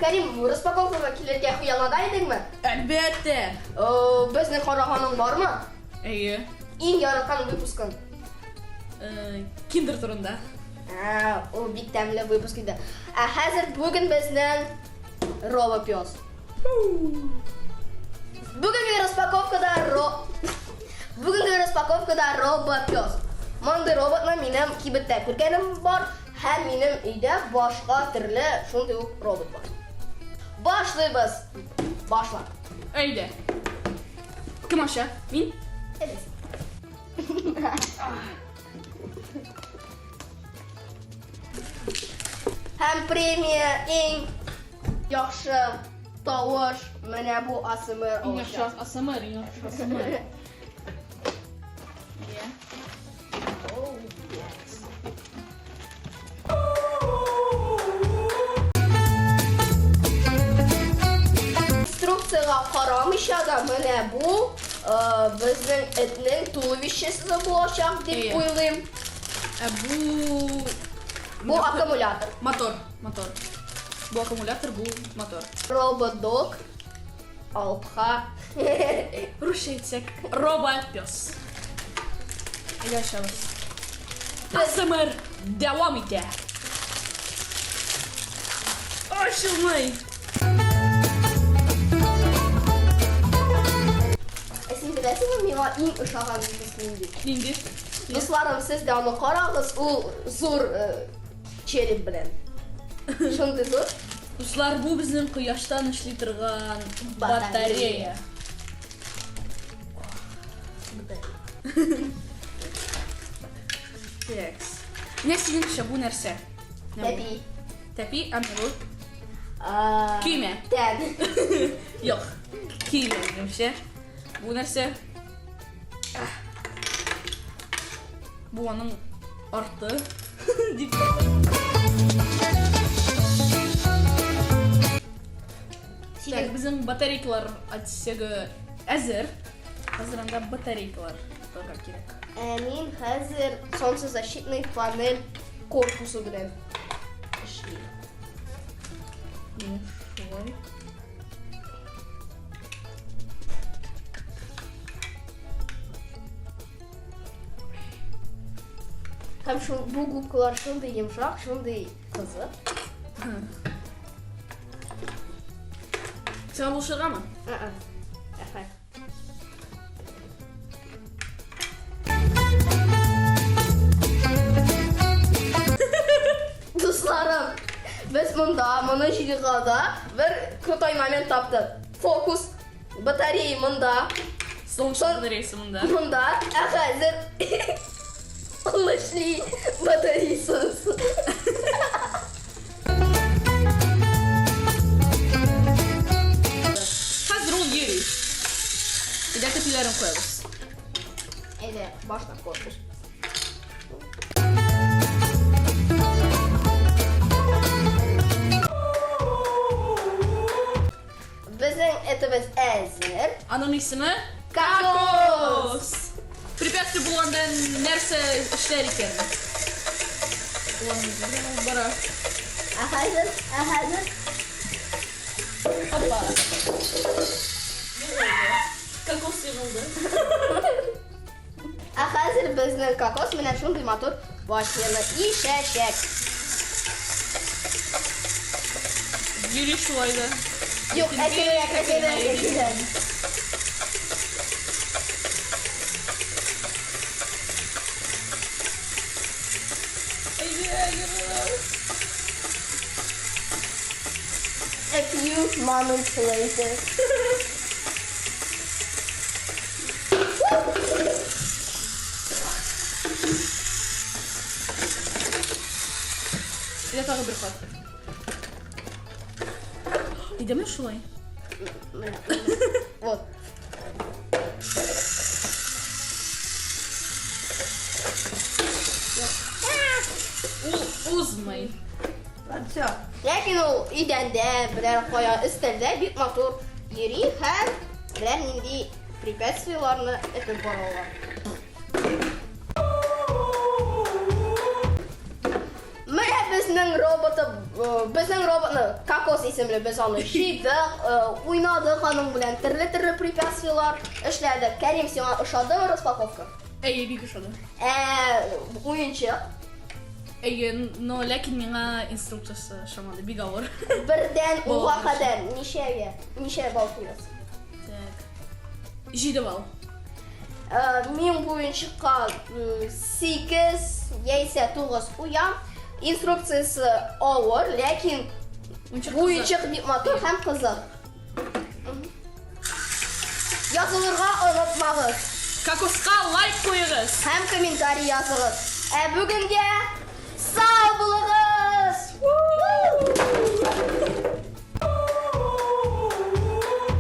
Кәрим, распаковкага килергә хыяллана идеңме? Әлбәттә. Безнең караганың бармы? Әйе. Иң яраткан выпускың? Киндер турында. Ә, ул бик тәмле выпуск иде. Ә хәзер бүген безнең робопес. Бүгенге распаковкада ро Бүгенге распаковкада робопес. Мондый роботны минем кибеттә күргәнем бар һәм минем өйдә башка төрле шундый ук робот бар. Башлыйбыз. Башла. Әйдә. Кем ача? Мин? Әйдә. Һәм премия иң яхшы тавыш менә бу АСМР Иң яхшы АСМР, иң яхшы АСМР. Oh, yes. Инструкциягә карамыйча да менә бу безнең этнең туловищесы булачак дип уйлыйм. Ә бу Бу аккумулятор. Мотор, мотор. Бу аккумулятор, бу мотор. Робот-дог. Алпха. Русча әйтсәк, робот-пес. Әйдә ачабыз. АСМР дәвам итә. Ачылмый. Ә син беләсеңме, миңа иң ошаган выпуск нинди? Нинди? Дусларым, сез дә аны карагыз, ул зур череп белән. Шундый зур. Дуслар, бу безнең кояштан эшли торган батарея. Текс. Менә синеңчә бу нәрсә? Тәпи. Тәпи, ә менә бу? Көймә. Тән. Юк. Көймә, минемчә. Бу нәрсә? Бу аның арты. Дип. Так, безнең батарейкалар отсегы әзер. Хәзер анда батарейкалар тотарга кирәк. Ә мин хәзер солнцезащитный панель корпусы белән эшлим. Мин шулай. Һәм шул бу губкалар шундый йомшак, шундый кызык. Сиңа булышыргамы? А-а. Рәхмәт. Дусларым, без монда моны җыйганда бер крутой момент таптык. Фокус Батарея монда. Солнечный батареясы монда. Монда. Ә хәзер ул эшли батареясыз. Хәзер ул йөри. Әйдә көтүләрен куябыз. Әйдә, башта корпус. Безнең этебез әзер. Аның исеме Кокос. Препятствие булганда нәрсә эшләр икән? Ул аның үзе белән алып бара. Ә хәзер, ә хәзер. Опа. Кокос егылды. Ә хәзер безнең кокос менә шундый матур башняны ишәчәк. Йөри шулай да. Юк, әкренрәк, әкренрәк, әкренрәк. A few moments later. Әйдә тагы бер кат. Әйдәме шулай? Вот. Ул узмый. Все. Ләкин ул идәндә, берәр кая өстәлдә бик матур йөри һәм берәр нинди препятствиеларны этеп баралар. Менә безнең Безнең роботы, э, безнең роботны Кокос исемле без аны җыйдык, э, уйнадык аның белән, төрле-төрле препятствиелар эшләдек. Кәрим, сиңа ошадымы распаковка? Әйе, бик ошады. Ә уенчык? Әйе, но ләкин миңа инструкциясе ошамады, бик авыр. Бердән унга кадәр ничәгә, ничә балл куясың? Так. 7 балл. Э, мин бу уенчыкка 8 яисә 9 куям. Инструкциясе авыр, ләкин уенчык бик матур һәм кызык. Язылырга онытмагыз. ҡуйығыҙ. Кокоска лайк ҡуйығыҙ. Һәм комментарий языгыз. Ә бүгенгә сау булбылыгыз!